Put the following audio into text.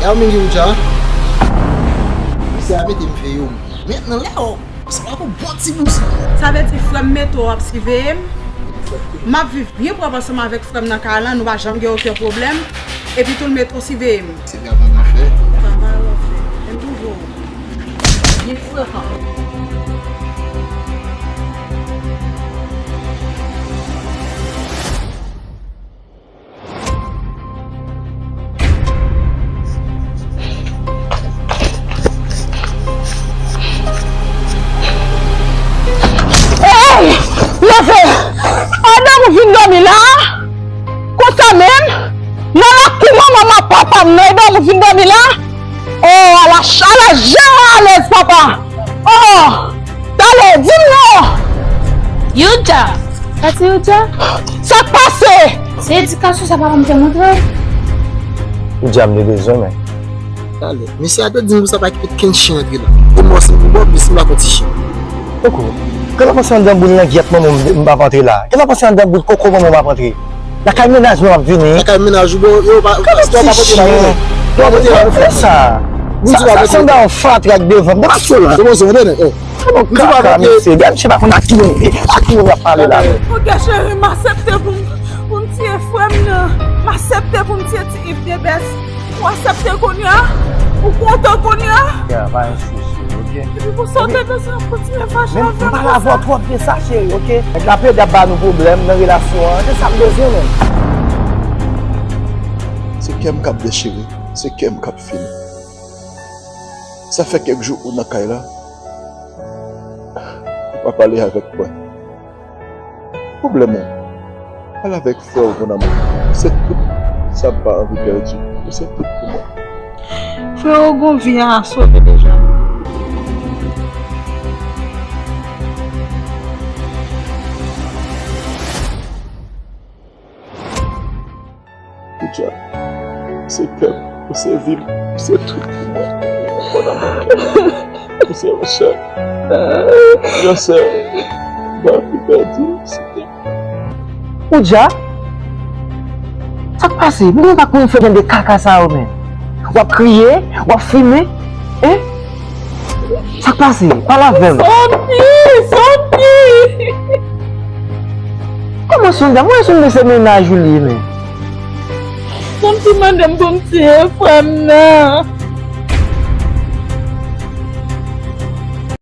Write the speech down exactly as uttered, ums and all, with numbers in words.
Sa w menm gen Oudja? Misye a mete m veye w. Men nan lè w, sa pa pou bon ti bous. Sa vle di frè m Meto ap siveye m? M ap viv byen pwòp ansanm avèk frè m nan kay lan, nou pa janm gen okenn pwoblèm. Epi tou l Meto siveye m. Se travay w ap fè. Travay w ap fè. Men m twouve w byen frekan. Ey! Leve! Adan ou vin dòmi la? Konsa menm? Nan lakou manman m ak papa m nan, adan ou vin dòmi la? Oh, ala, ala jan alèz, papa! Oh! Talè, di m non! Youdja! Pati Youdja? Sa k pase? Se edikasyon sa papa m te montre w. Youdja, m te bezwen men. Talè, mesye a te di m pou sa pa kite kenn chen antre la. E mwen se pou bò, bis m pa konn ti chen. Koko, kè l ap pase anndan boul langyèt manman m, m ap antre la? Kè l ap pase anndan boul koko manman m ap antre? Lakay mennaj mwen m ap vini. Lakay mennaj ou, bon, yo pa, yo pa pote la, non. Yo pa pote la pou fè sa. Sa, sa, sa anndan yon fatra k devan m. Depa sou la. Depa sou la, non. Bon, kaka, mesye. Gade, misye pa konn ak ki moun, ak ki moun y ap pale la. Ok, cheri, m aksepte pou m, pou m tiye frè m nan. M aksepte pou m tiye ti Iv Debès. Ou aksepte kounye a? Ou kontan kounye a? Ya, pa gen sousi, ok? Epi pou sa w te bezwen ap kontinye fache avè m konsa? Men m pale avè w twòp de sa, cheri, ok? Nèg la plede ap ba nou pwoblèm nan relasyon an, se sa m bezwen menm. Se kè m k ap dechire, se kè m k ap fini. Sa fè kèk jou ou nan kay la, ou pa pale avèk mwen. Pwoblèm ou, pale avèk frè w, mon amour. Se tout sa m pa anvi pèdi. Ou se tout pou mwen. Frè w gon vi a sove deja. Poudja, ou se pè m, ou se vi m, ou se tout pou mwen. Mon amour, ou se yon sèl. Yon sèl. M pa anvi pèdi w, se te. Poudja? Sa k pase? Poukisa w pa konn fè jan de kaka sa yo, men? W ap kriye, w ap fimen, en? Sa k pase? Pale avè m. Sondy, Sondy! Kòman Sondy? Mwen Sondy se mennaj ou li ye, men. Sondy mande m pou m tiye frè m nan.